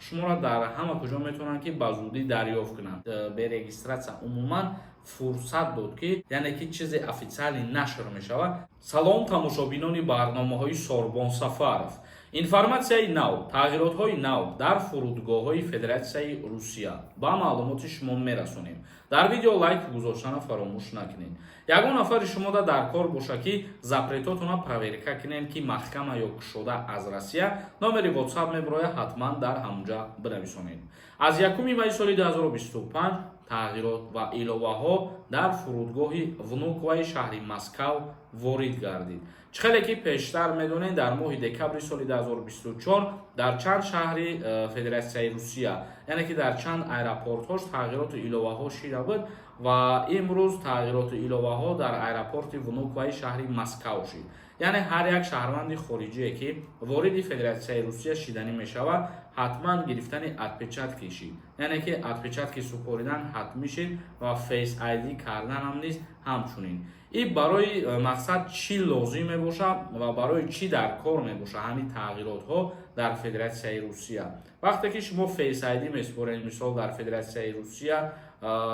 Шуморо дар ҳама куҷо метавонанд, ки ба зудӣ дарёфт кунанд. Бе регистрация умуман фурсат дод, ки яъне ки чизе официально нашр мешавад. Салом, тамошобинони барномаҳои Сорбон Сафаров. Информатсияи нав, тағйиротҳои нав дар фурудгоҳҳои Федератсияи Русия ба маълумоти шумо мерасонем. Дар видео лайк гузоштана фаромӯш накунед. Ягон нафари шумода дар кор боша, ки запретотона проверка кунем, ки маҳкама ё кушода аз Россия, номери WhatsApp мебирояд, ҳатман дар ҳамунҷа бинависонед. Аз 1 майи соли 2025 тағйирот ва иловаҳо дар фурудгоҳи Внуковаи шаҳри Москав ворид гардид. Чӣ хеле ки пештар медонед, дар моҳи декабри соли 2024 дар чанд шаҳри Федератсияи Русия, яъне ки дар чанд аэропортҳош, тағйироту иловаҳо шида буд ва имрӯз тағйироту иловаҳо дар аэропорти Внуковаи шаҳри Москав шид. Яъне ҳар як шаҳрванди хориҷие, ки вориди Федератсияи Русия шиданӣ мешавад, ҳатман гирифтани отпечатки шид, яъне ки отпечатки супоридан ҳатмӣ шид ва Face ID карданам низ ҳамчунин. И барои мақсад чӣ лозим мебошад ва барои чӣ дар кор мебошад ҳамин тағйиротҳо дар Федератсияи Русия? Вақте ки шумо Face ID месупоред, мисол, дар Федератсияи Русия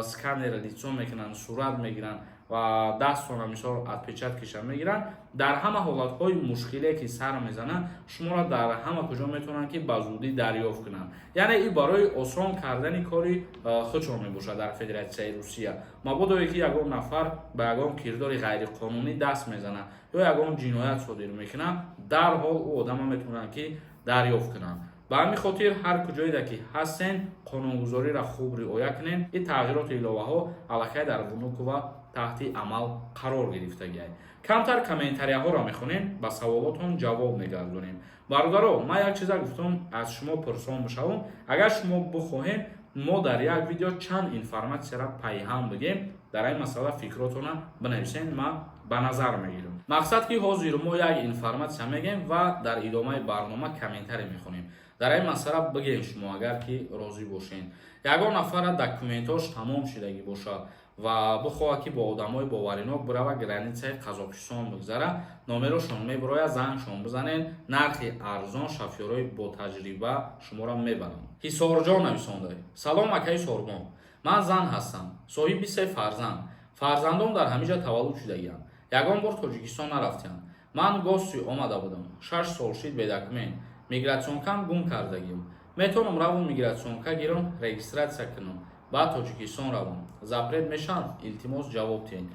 сканер лицо мекунанд, сурат мегиранд ва дастона, мисол, отпечаткиша мегиранд. Дар ҳама ҳолатҳои мушкиле ки сар мезананд, шуморо дар ҳама куҷо метавонанд, ки ба зудӣ дарёфт кунанд. Яъне и барои осон кардани кори худшон мебошад дар Федератсияи Русия. Мабодое ки ягон нафар ба ягон кирдори ғайриқонунӣ даст мезанад ё ягон ҷиноят содир мекунад, дарҳол ӯ одама метавонанд, ки дарёфт кунанд. Ба ҳамин хотир ҳар куҷоеда ки ҳастен, қонунгузориро хуб риоя кунед. Ин тағйироту иловаҳо аллакай дар Внукова таҳти амал қарор гирифтагиай. Камтар комментарияҳоро мехонем, ба саволотон ҷавоб мегардонем. Бародаро, ман як чиза гуфтам, аз шумо пурсон бишавам. Агар шумо бихоҳем, мо дар як видео чанд информатсияро пайҳам бигем, дар ин масъала фикротона бинависен, ман ба назар мегирам. Мақсад, ки ҳозир мо як информатсия мегем ва дар идомаи барнома комментарий мехонем. Дар ин масъала бигем, шумо агар ки розӣ бошен. Ягон нафара документош тамом шудагӣ бошад ва бихоҳад, ки бо одамои боваринок бирава, границаи Қазоқистон бигзара, номерошон мебирояд, зангшон бизанед, нархи арзон, шофёрои ботаҷриба шуморо мебаранд. Ҳисорҷон нависонда: «Салом, акаи Сорбон, ман зан ҳастам, соҳиби се фарзанд. Фарзандом дар ҳамиҷа таваллуд шудагианд, ягон бор Тоҷикистон нарафтиям. Ман гости омада будам, 6 сол шид бе документ, миграционкам гум кардагим. Метавонам равам, миграционка гирам, регистрация кунам, баъд Тоҷикистон равам? Запрет мешавам? Илтимос, ҷавоб диҳед.»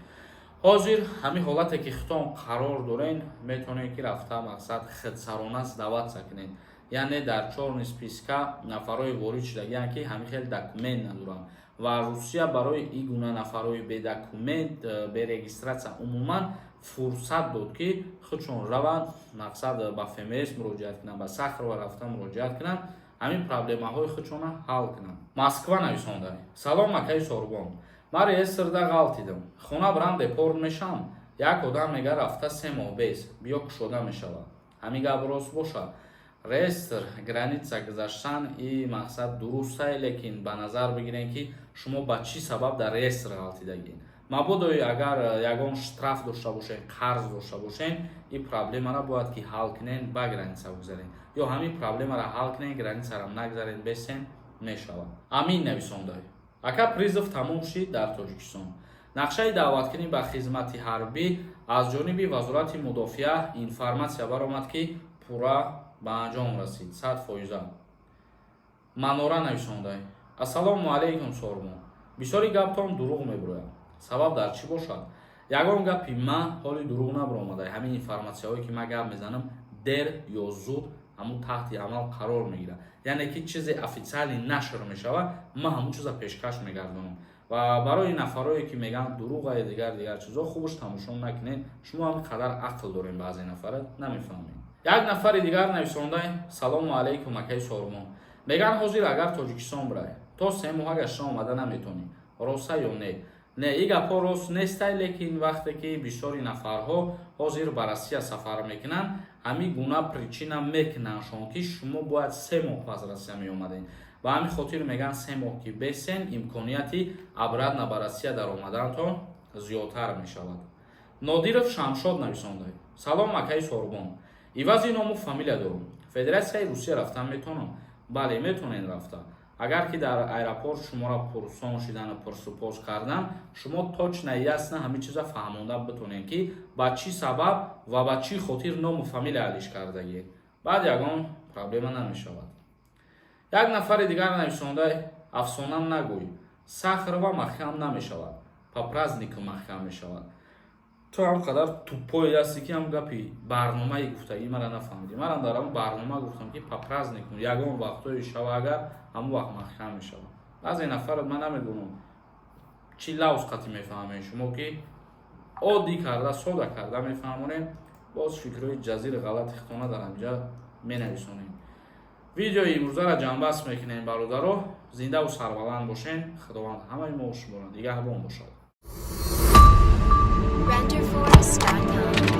Ҳозир ҳамин ҳолате ки худтон қарор дорен, метавонед, ки рафта, мақсад, худсарона сдаваться кунед. Яъне дар чёрный списка нафарҳои ворид шудагианд, ки ҳамин хел документ надоранд, ва Русия барои ин гуна нафарҳои бедокумент, бе регистрация умуман фурсат дод, ки худшон раванд, мақсад, ба ФМС муроҷиат кунанд, ба Сахарова рафта муроҷиат кунанд, ҳамин проблемаҳои худшона ҳал кунанд. Москва нависонда: «Салом, акаи Сорбон, ман реестрда ғалтидам, хона бирам, депорт мешавам? Як одам мега, рафта 3 моҳ бес биё, кушода мешавад. Ҳамин гап рост бошад?» Реестр, граница гузаштан и мақсад дурустай, лекин ба назар бигирем, ки шумо ба чӣ сабаб дар реестр ғалтидагӣ. Мабодо агар ягон штраф дошта бошед, қарз дошта бошед, ин проблемаро бояд ки ҳал кунед, ба граница гузаред, ё ҳамин проблемаро ҳал кунед, границаро нагзаред, бесен мешавад. Амин нависонда: «Ака, призыв тамом шид дар Тоҷикистон. Нақшаи даъваткунӣ ба хизмати ҳарбӣ аз ҷониби Вазорати мудофиа информатсия баромад, ки пурра ба анҷом расид, 100%-а.» Манора нависонда: «Ассалому алайкум, Сормон, бисёри гаптон дурӯғ мебирояд, сабаб дар чӣ бошад? Ягон гапи ман ҳоли дурӯғ набиромада. Ҳамин информатсияҳое ки ман гап мезанам, дер ё зуд ҳамун таҳти амал қарор мегирад. Яъне ки чизе официально нашр мешавад, ман ҳамун чиза пешкаш мегардонам. Ва барои нафарое ки мегӯянд дурӯғае, дигар дигар чизо, хубаш тамошо накунед. Шумо ҳам қадар ақл дорем, баъзе нафара намефаҳмед.» Як нафари дигар нависонда: «Салому алайкум, акаи Сормон, мегӯянд, ҳозир агар Тоҷикистон бирай, то 3 моҳа гашта омада наметонӣ, роста ё не?» Не, ин гапҳо рост нестай, лекин вақте ки бисёри нафарҳо ҳозир ба Россия сафар мекунанд, ҳамин гуна причина мекунандшон, ки шумо бояд 3 моҳ пас Россия меомадед. Ба ҳамин хотир мегӯянд, 3 моҳ ки бесен, имконияти обратно ба Россия даромадантон зиёдтар мешавад. Нодиров Шамшод нависонда: «Салом, акаи Сорбон, ивази ному фамилия дорум, Федератсияи Русия рафтан метавонам? Бале, метонед рафта. Агар ки дар аэропорт шуморо пурсон шидану пурсупос кардан, шумо точно, ясно ҳамин чиза фаҳмонда битонед, ки ба чӣ сабаб ва ба чӣ хотир ному фамилия алиш кардагӣ. Баъд ягон проблема намешавад. Як нафари дигар нависонда: «Афсона нагӯй, Сахарова маҳкам намешавад, по праздникам маҳкам мешавад». Ту ҳам қадар тупой ҳасти, ки ҳам гапи барномаи гуфтагӣ мара нафаҳмидӣ. Манам дар ҳамн барнома гуфтам, ки по праздникам ягон вақтҳое шава, агар ҳамон вақт маҳкам мешавад. Баъзе нафар, ман намедонам, чӣ лавз қатӣ мефаҳмед шумо, ки оддӣ карда, сода карда мефаҳмонем, боз фикрҳои ҷазири ғалати худтона дар ҳамҷа менависонем. Видеои имрӯзаро ҷамъбаст мекунем, бародаро. Зиндаву сарбаланд бошен. Худованд ҳамаи мо шуморо нигаҳбон бошад. Renderforest.com.